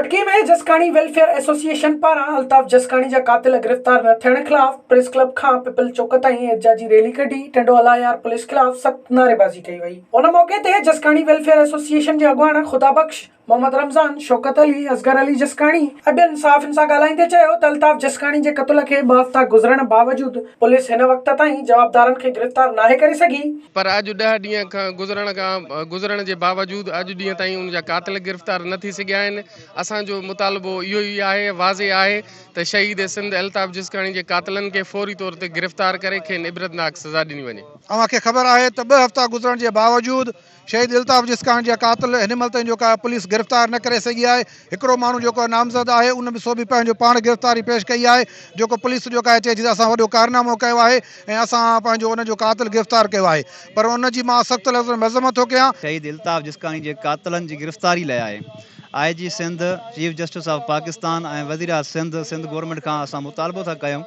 Ghotki ۾ Jaskani welfare association پاران الطاف جسڪاڻي جا قاتل گرفتار نه ٿيڻ خلاف پريس ڪلب کان پپل چوڪ تائين احتجاجي ريلي ڪڍي ٽنڊو الهيار پوليس خلاف سخت نعريبازي ڪئي وئي. ان موقعي تي جسڪاڻي ويلفيئر ايسوسيئيشن جي اڳواڻ خدا بخش، محمد رمضان، شوڪت علي، اصغر علي جسڪاڻي ۽ ٻين صحافين سان ڳالهائيندي چيو ته الطاف جسڪاڻي جي قتل کي ٻه هفتا گذرڻ باوجود پوليس هن وقت تائين جوابدارن کي گرفتار ناهي ڪري سگهي. پر اڄ ڏهه ڏينهن کان گذرڻ کان گذرڻ جي باوجود اڄ ڏينهن تائين ان جا قاتل گرفتار نه ٿي سگهيا آهن. اسان جو مطالبو اهو ئي آهي واضح آهي ته شهيد سنڌ الطاف جسڪاڻي جي قاتلن کي فوري طور تي گرفتار ڪري کين عبرتناڪ سزا ڏني وڃي. اوهان کي خبر آهي ته ٻه هفتا گذرڻ جي باوجود شهيد الطاف جسڪاڻي جا قاتل هن مهل تائين جيڪو آهي پوليس گرفتار نه ڪري سگهي آهي هڪڙو ماڻهو جيڪو نامزد آهي ان به سو به پنهنجو پاڻ گرفتاري پيش ڪئي آهي جيڪو پوليس جيڪو آهي چئي ٿي ته اسان وڏو ڪارنامو ڪيو آهي ۽ اسان پنهنجو ان جو قاتل گرفتار ڪيو آهي پر ان جي مان سخت لفظن ۾ مذمت ٿو ڪيان. شهيد الطاف جسڪاڻي جي قاتلن جي گرفتاري لاء آء آء جي Sindh, chief justice of Pakistan ۽ وزيراعظ سنڌ، سنڌ گورنمينٽ کان اسان مطالبو ٿا ڪيون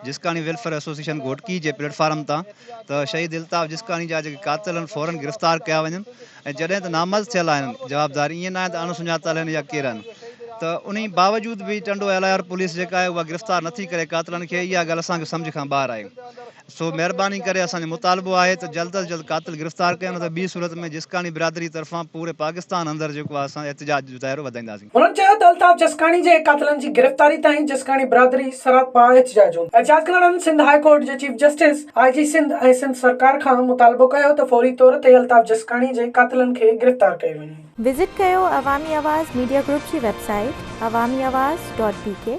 جسڪاڻي ويلفيئر ايسوسيئيشن گهوٽڪي جي پليٽ فارم تان ته شهيد الطاف جسڪاڻي جا جيڪي قاتل آهن فورن گرفتار ڪيا وڃن ۽ جڏهن ته نامزد ٿيل آهن جوابدار ائين ناهي ته اڻ سڃاتل آهن يا ڪير آهن ته انهي باوجود به ٽنڊو الهيار پوليس جيڪا آهي اها گرفتار نٿي ڪري قاتلن کي اها ڳالهه اسان کي سمجهه کان ٻاهر آهي سو مهرباني ڪري اسان جو مطالبو آهي ته جلد از جلد قاتل گرفتار ڪيا نه ته ٻي صورت ۾ جسڪاڻي برادري طرفان پوري پاڪستان اندر جيڪو آهي اسان احتجاج جو دائرو وڌائينداسين. هنن چيو ته الطاف جسڪاڻي جي قاتلن جي گرفتاري تائين جسڪاڻي برادري سراپا احتجاج هوندو. احتجاج ڪندڙن سنڌ هاء ڪورٽ جي چيف جسٽس، I جي سنڌ ۽ سنڌ سرڪار کان مطالبو ڪيو ته فوري طور تي الطاف جسڪاڻي جي قاتلن کي گرفتار ڪيو وڃي. وزٽ ڪيو عوامي آواز ميڊيا گروپ جي website Awami Awaz dot B K.